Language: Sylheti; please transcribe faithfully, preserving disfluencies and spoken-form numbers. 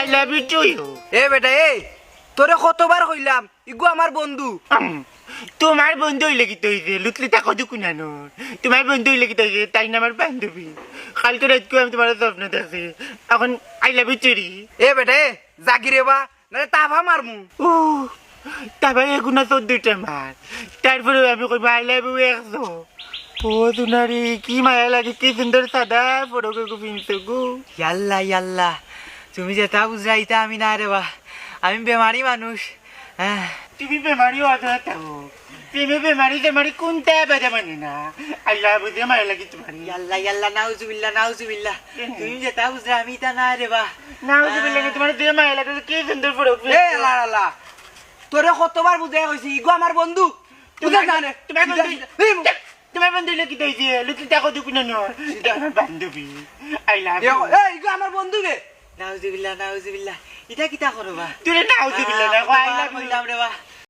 I love you too. এ বেটা, এই, তোরে কতবার কইলাম, ইগু আমার বন্ধু। উম, তোমার বন্ধু অইলে কিতা অইছে? লুতলি তাকো দুকুনানোর। তোমার বন্ধু অইলে কিতা অইছে? তাই না আমার বান্ধবী। কালকে রাইতকু আমি তোমার স্বপ্ন দেখছি। এখন I love you too রে। এ বেটা, এ, জাগি রে বা, নারে তাফা মারমু। ও, তাফা এগুনা চোদ্দটা মার। তারপরে আমি কইবো, "I love you" একশো। ও দুনারি, কি মায়া লাগে, কি সুন্দর সাদা ফরক এগু পিনছো গো। ইয়াল্লা, ইয়াল্লা, তুমি যেতা বুঝরায় ইতা আমি না রে বা, আমি বেমারি মানুষ। হ্যাঁ। তুমি বেমারি অইয়া থাকো। প্রেমে বেমারি টেমারি কুনতা বাদে মানে না। আল্লাহ বুঝে মায়া লাগে তোমার। ইয়াল্লা, ইয়াল্লা, নাউজুবিল্লাহ, নাউজুবিল্লাহ। তুমি যেতা বুঝরায় আমি ইতা না রে বা। নাউজুবিল্লাহ, তোমার যে মায়া লাগে, কি সুন্দর ফরক এ, পিনছো। আল্লাহ, আল্লাহ। তোরে কতবার বুঝাই কইছি, ইগু আমার বন্ধু। তোমার, বুঝছ না রে? তোমার বন্ধু, এই, তোমার বন্ধু অইলে কিতা অইছে? লুতলি তাকো দুকুনানোর। সিধা। আমার বান্ধবী। I love you। এ, ইগু আমার বন্ধু রে। নাউজুবিল্লাহ, নাউজুবিল্লাহ। ইতা কিতা করো বা? তুই নাউজুবিল্লাহ না, আহ, I love you। কইলাম রে বা।